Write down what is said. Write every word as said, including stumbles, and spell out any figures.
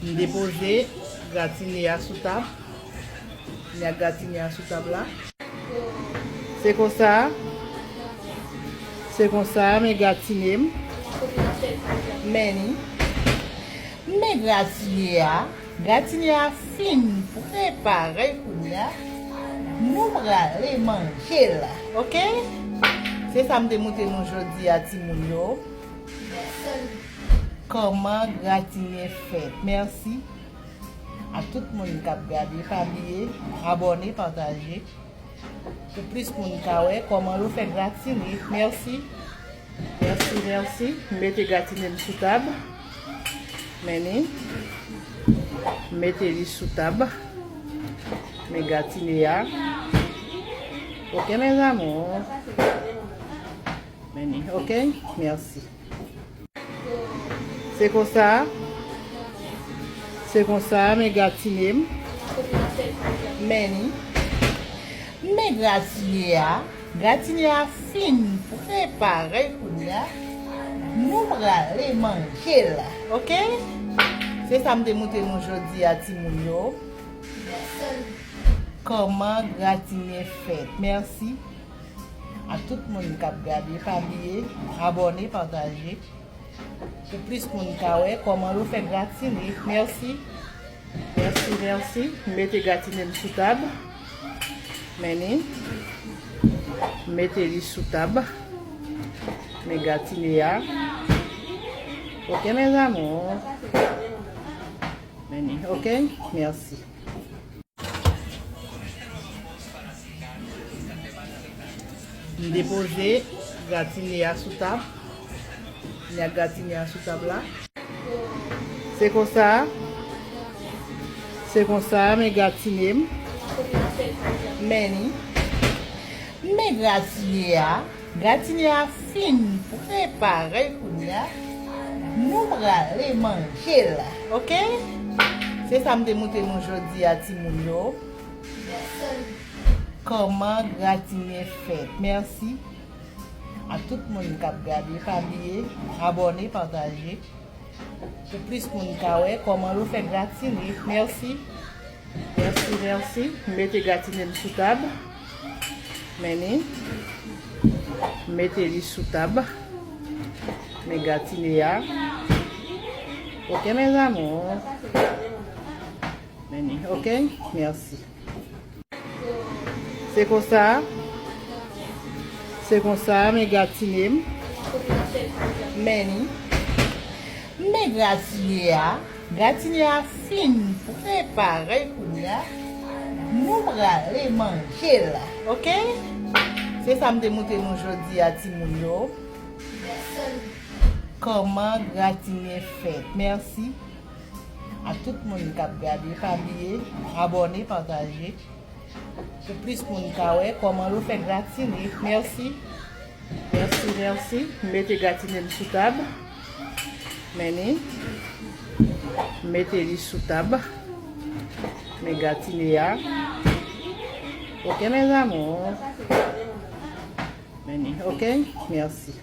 M depoze gratine a sou tab. M met gratine a sou tab la. Se konsa. Se konsa, men gratine m. Men ni. Men gratine a. Gratine a fin prepare kounye a. Nou prale manje l. Oke? Se sa m te montre nou jodi a, timoun yo. Kòman gratine fèt. Mèsi a tout moun k ap gade. Pa bliye abòne, pataje. Pou plis moun ka wè kòman yo fè gratine. Mèsi. Mèsi, mèsi. M mete gratine m sou tab. Men ni. M mete li sou tab. Men gratine a. Oke, mes amours. Men ni. Oke? Mèsi. Se konsa. Se konsa, men gratine m. Men ni. Men gratine a. Gratine a fin prepare kounye a. Nou prale manje l. Oke? Se sa m te montre nou jodi a, timoun yo. Kòman gratine fèt. Mèsi a tout moun k ap gade. Pa bliye abòne, pataje. Pou plis moun ka wè kòman yo fè gratine. Mèsi. Mèsi, mèsi. M mete gratine m sou tab. Men ni. M mete li sou tab. Men gratine a. Oke, mes amours. Men ni. Oke? Mèsi. M depoze gratine a sou tab. M met gratine a sou tab la. Se konsa. Se konsa, men gratine m. Men ni. Men gratine a. Gratine a fin prepare kounye a. Nou prale manje l. Oke? Se sa m te montre nou jodi a, timoun yo. Kòman gratine fèt. Mèsi a tout moun k ap gade. Pa bliye abòne, pataje. Pou plis moun ka wè kòman yo fè gratine. Mèsi. Mèsi, mèsi. M mete gratine m sou tab. Men ni. M mete li sou tab. Men gratine a. Oke, mes amours. Men ni. Oke? Mèsi. Se konsa. Se konsa, men gratine m. Men ni. Men gratine a. Gratine a fin prepare kounye a. Nou prale manje l. Oke? Se sa m te montre nou jodi a, timoun yo. Kòman gratine fèt. Mèsi a tout moun k ap gade. Pa bliye abòne, pataje. Pou plis moun ka wè kòman yo fè gratine. Mèsi. Mèsi, mèsi. M mete gratine m sou tab. Men ni. M mete li sou tab. Men gratine a. Oke, mes amours. Men ni. Oke? Mèsi.